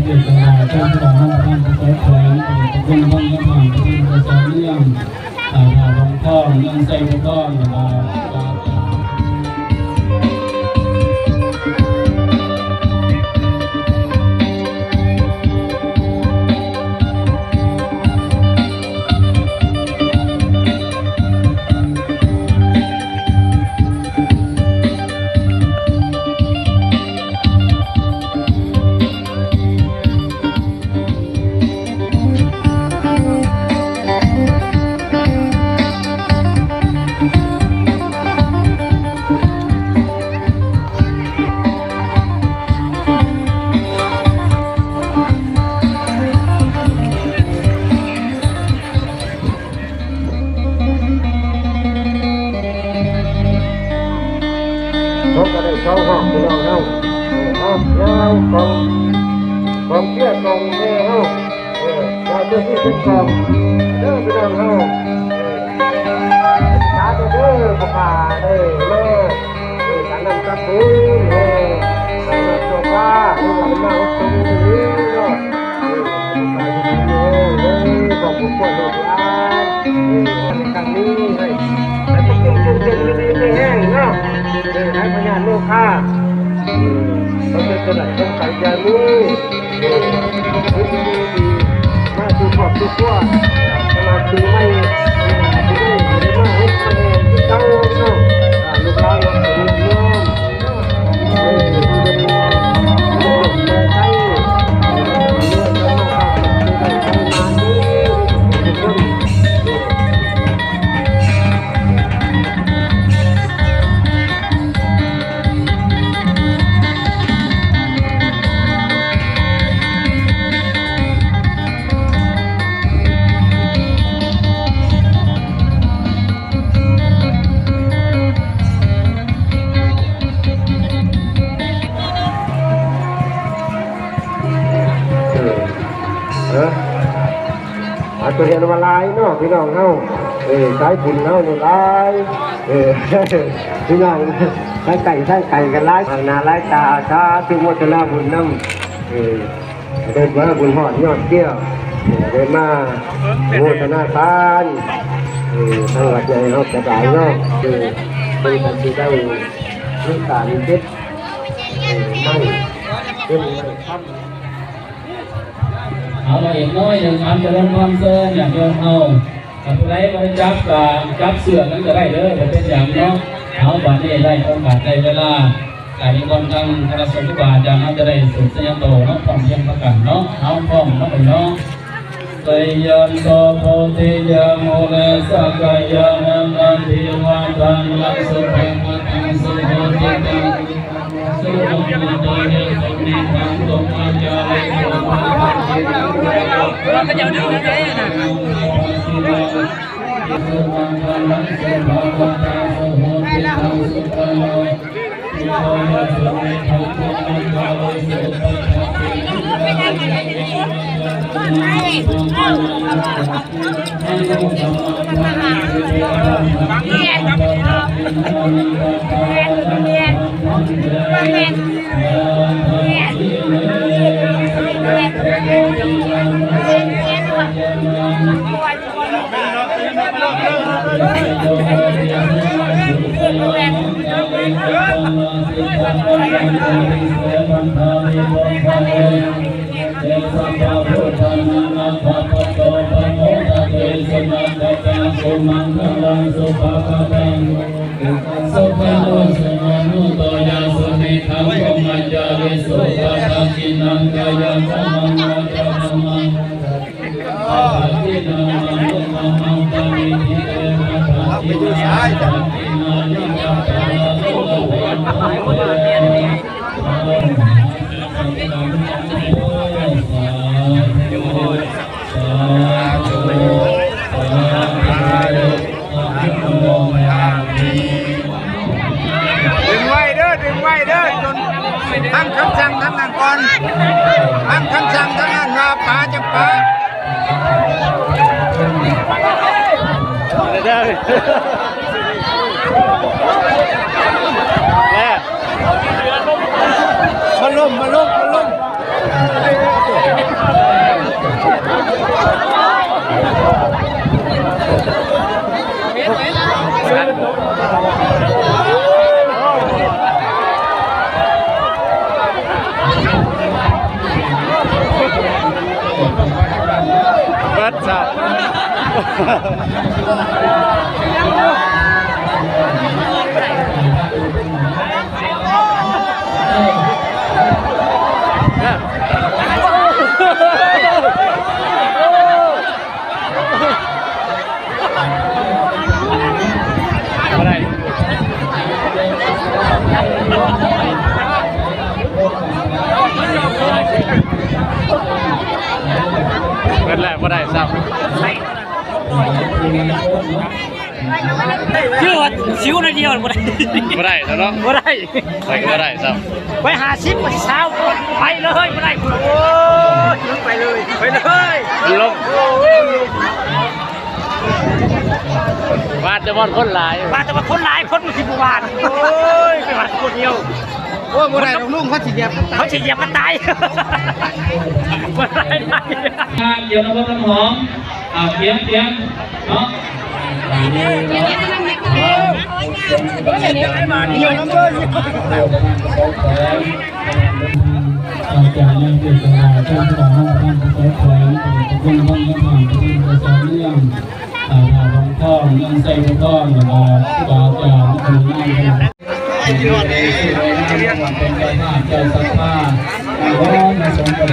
ເດຊະນາ ເຈົ້າຄະນະຫ້ອງພັນປະຊາແຂວງ ປະເດຊະຄຸນວັງຍະທານ ປະທານປະຊາເມືອງ ອາ ທ່າວັງທອງ ເມືອງໄຊບູທອງ ແລະ ກໍ ເຮົາກໍໄດ້ເຊົາຮອບພີ່ນ້ອງເຮົາ ຮອບຍາວຂອງ ກອງເຊຍກອງແຫ່ເຮົາ ເອີ ຢາກຈະຊິເປັນກອງເດີພີ່ນ້ອງເຮົາ ເອີ ສາທຸເດີ ພວກຂ້າໄດ້ມາ ເອີ ການນຳກັບບຸນແຫ່ ເອີ ໂຊກາ ຫຼືວ່າໄດ້ມາອົບສົມຢູ່ນີ້ເນາະ ເອີ ຂອບຄຸນລູກຫຼານ ເອີ ໃນຄັ້ງນີ້ໃຫ້ ໃຫ້ພວກເຈົ້າຈົ່ງຢູ່ດີມີແຮງເນາະ ເອີ ໃຫ້ພະຍາດໂລຄາ ເອີ ເຂົາເປັນຈັ່ງໃດເຂົາໄປຢ່າມີ ເອີ ເປັນດີໆ ມາສູ່ຄອບສູ່ຄົວ ສຳລັບປີໃໝ່ ເອີ ຊິໄດ້ ຊິໄດ້ມາຫົດມາແຫ່ຄືເກົ່າເນາະ ອ່າ ລູກຫຼານເນາະ ຍາດໂຍມ ເອີ ເອີ ອາດຈະເຫັນວ່າຫຼາຍເນາະ ພີ່ນ້ອງເຮົາ ເອີ ສາຍບຸນເຮົານີ້ຫຼາຍ ເອີ ພີ່ນ້ອງທາງໃກ້ທາງໄກກໍຫຼາຍ ທາງໜ້າຫຼາຍຕາ ສາທຸໂມທະນາບຸນນຳ ເອີ ໄດ້ມາບຸນຮອດຍອດແກ້ວ ໄດ້ມາໂມທະນາທານ ເອີ ທາງວັດໃຫຍ່ເຮົາກະຫຼາຍເນາະ ເອີ ເພິ່ນກະຊິໄດ້ມີການເຮັດ ເອີ ໄມ້ເປັນໄມ້ຄຳ ເອົາລະ ອີກໜ້ອຍໜຶ່ງ ອັນຈະເລີນພອນເຊີນຍາດໂຍມເຮົາ ຖ້າຜູ້ໃດບໍ່ໄດ້ຈັບກະຈັບເຊືອກນັ້ນກະໄດ້ເດີ ບໍ່ເປັນຫຍັງເນາະ. ເອົາ ບາດນີ້ໄດ້ໂອກາດໄດ້ເວລາ ກະນິມົນທາງພະສງฆ์ຄູບາອາຈານເຮົາຈະໄດ້ສົນທະນາຕໍ່ເນາະ ພ້ອມພຽງປະການເນາະ ເຮົາພ້ອມເນາະ ເນາະ. ສະຍັນຕາໂພຕິຍະມູເລ ສັກກາຍານານັນທິວາທານັງ ສຸພາຄະຕັງ ສຸໂຫຕິຕັງ ສຸພາຄະຕັງ ສຸໂຫຕິຕັງ ສຸໂຫຕິຕັງ ສຸພາຄະຕັງ ສຸໂຫຕິຕັງ ສຸພາຄະຕັງ ສຸໂຫຕິຕັງ ສຸພາຄະຕັງ ດຶງໄວ້ເດີ ດຶງໄວ້ເດີ ຈົນຟັງຄຳສັ່ງທາງນັ້ນກ່ອນ ຟັງຄຳສັ່ງທາງນັ້ນວ່າປາຈະປາ ເດີ ມາລົມ ມາລົມ ມາລົມ. ບໍ່ໄດ້ ເບິດແລ້ວ ບໍ່ໄດ້ຊ້ຳ. ຄືວ່າຊິວໜ້ອຍດຽວບໍ່ໄດ້ ບໍ່ໄດ້ແລ້ວເນາະ ບໍ່ໄດ້ ຂ້ອຍກໍບໍ່ໄດ້ຊ້ຳ ໄປຫ້າສິບ ໄປຊາວ ໄປເລີຍ ບໍ່ໄດ້ ໂອ້ຍ ໄປເລີຍ ໄປເລີຍ ມັນລົງ ຫວາດແຕ່ບ່ອນຄົນຫຼາຍ ຫວາດແຕ່ວ່າຄົນຫຼາຍ ຄົນມັນຊິບໍ່ຫວາດ ໂອ້ຍ ໄປຫວາດຄົນດຽວ ໂອ້ຍ ບໍ່ໄດ້ດອກລຸງ ເຂົາຊິຢຽບ ເຂົາຊິຢຽບກັນຕາຍ ບໍ່ໄດ້ ກຽວນ້ຳມັນຫອມ ອ່າ ກຽມ ກຽມ ເນາະ ອາຈານນຳເທດສະບານ ທ່ານເຈົ້າຄະນະ ທ່ານເຈົ້າແຂວງ ທ່ານເຈົ້າພານ ທ່ານເຈົ້າສອນເມືອງ ອ່າ ທ່ານທອງ ນາງໄຊທອງ ແລ້ວກໍຄູບາອາຈານ ຄະນະງານ ເປັນເຈົ້າສັດທາ ນາງ ນາງສົມ ເອີ